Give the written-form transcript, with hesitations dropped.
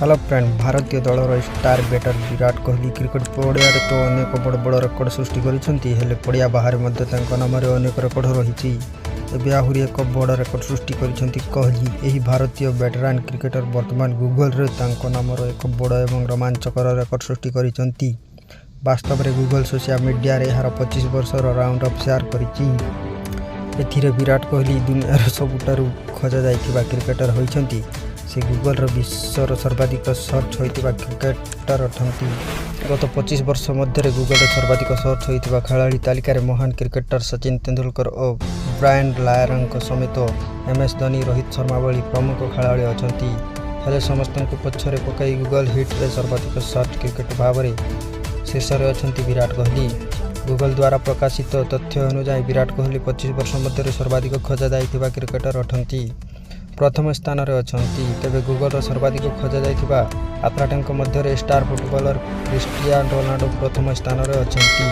Hello friend, ଭାରତୀୟ ଦଳର star batter Virat Kohli cricket ପଡ଼ିଆରେ ତ ଅନେକ ବଡ଼ ବଡ଼ ରେକର୍ଡ ସୃଷ୍ଟି କରିଛନ୍ତି, ହେଲେ ପଡ଼ିଆ ବାହାରେ ମଧ୍ୟ ତାଙ୍କ ନାମରେ ଅନେକ ରେକର୍ଡ ରହିଛି। ଏବେ ଆହୁରି ଏକ ବଡ଼ ରେକର୍ଡ ସୃଷ୍ଟି କରିଛନ୍ତି କୋହଲି। ଏହି ଭାରତୀୟ ଭେଟେରାନ୍ କ୍ରିକେଟର ବର୍ତ୍ତମାନ ଗୁଗଲରେ ତାଙ୍କ ନାମର ଏକ ବଡ଼ ଏବଂ ରୋମାଞ୍ଚକର ରେକର୍ଡ ସୃଷ୍ଟି କରିଛନ୍ତି। ବାସ୍ତବରେ ଗୁଗଲ ସୋସିଆଲ ମିଡିଆରେ ଏହାର 25 ବର୍ଷର ରାଉଣ୍ଡ ଅପ୍ ସେୟାର କରିଛି। ଏଥିରେ ବିରାଟ କୋହଲି ଦୁନିଆର ସବୁଠାରୁ ଖୋଜା ଯାଇଥିବା କ୍ରିକେଟର ହୋଇଛନ୍ତି। ସେ ଗୁଗଲର ବିଶ୍ୱର ସର୍ବାଧିକ ସର୍ଚ୍ଚ ହୋଇଥିବା କ୍ରିକେଟର ଅଟନ୍ତି। ଗତ 25 ବର୍ଷ ମଧ୍ୟରେ ଗୁଗଲରେ ସର୍ବାଧିକ ସର୍ଚ୍ଚ ହୋଇଥିବା ଖେଳାଳି ତାଲିକାରେ ମହାନ କ୍ରିକେଟର ସଚିନ ତେନ୍ଦୁଲକର ଓ ବ୍ରାଏନ୍ ଲାରାଙ୍କ ସମେତ ଏମ୍ ଏସ୍ ଧୋନି, ରୋହିତ ଶର୍ମା ଭଳି ପ୍ରମୁଖ ଖେଳାଳି ଅଛନ୍ତି। ହେଲେ ସମସ୍ତଙ୍କୁ ପଛରେ ପକାଇ ଗୁଗଲ ହିଟ୍ରେ ସର୍ବାଧିକ ସର୍ଚ୍ଚ କ୍ରିକେଟର ଭାବରେ ଶୀର୍ଷରେ ଅଛନ୍ତି ବିରାଟ କୋହଲି। ଗୁଗଲ ଦ୍ୱାରା ପ୍ରକାଶିତ ତଥ୍ୟ ଅନୁଯାୟୀ, ବିରାଟ କୋହଲି 25 ବର୍ଷ ମଧ୍ୟରେ ସର୍ବାଧିକ ଖୋଜା ଯାଇଥିବା କ୍ରିକେଟର ଅଟନ୍ତି, ପ୍ରଥମ ସ୍ଥାନରେ ଅଛନ୍ତି। ତେବେ ଗୁଗଲର ସର୍ବାଧିକ ଖୋଜା ଯାଇଥିବା ଆଥଲେଟଙ୍କ ମଧ୍ୟରେ ଷ୍ଟାର ଫୁଟବଲର କ୍ରିଷ୍ଟିଆନୋ ରୋନାଲ୍ଡୋ ପ୍ରଥମ ସ୍ଥାନରେ ଅଛନ୍ତି।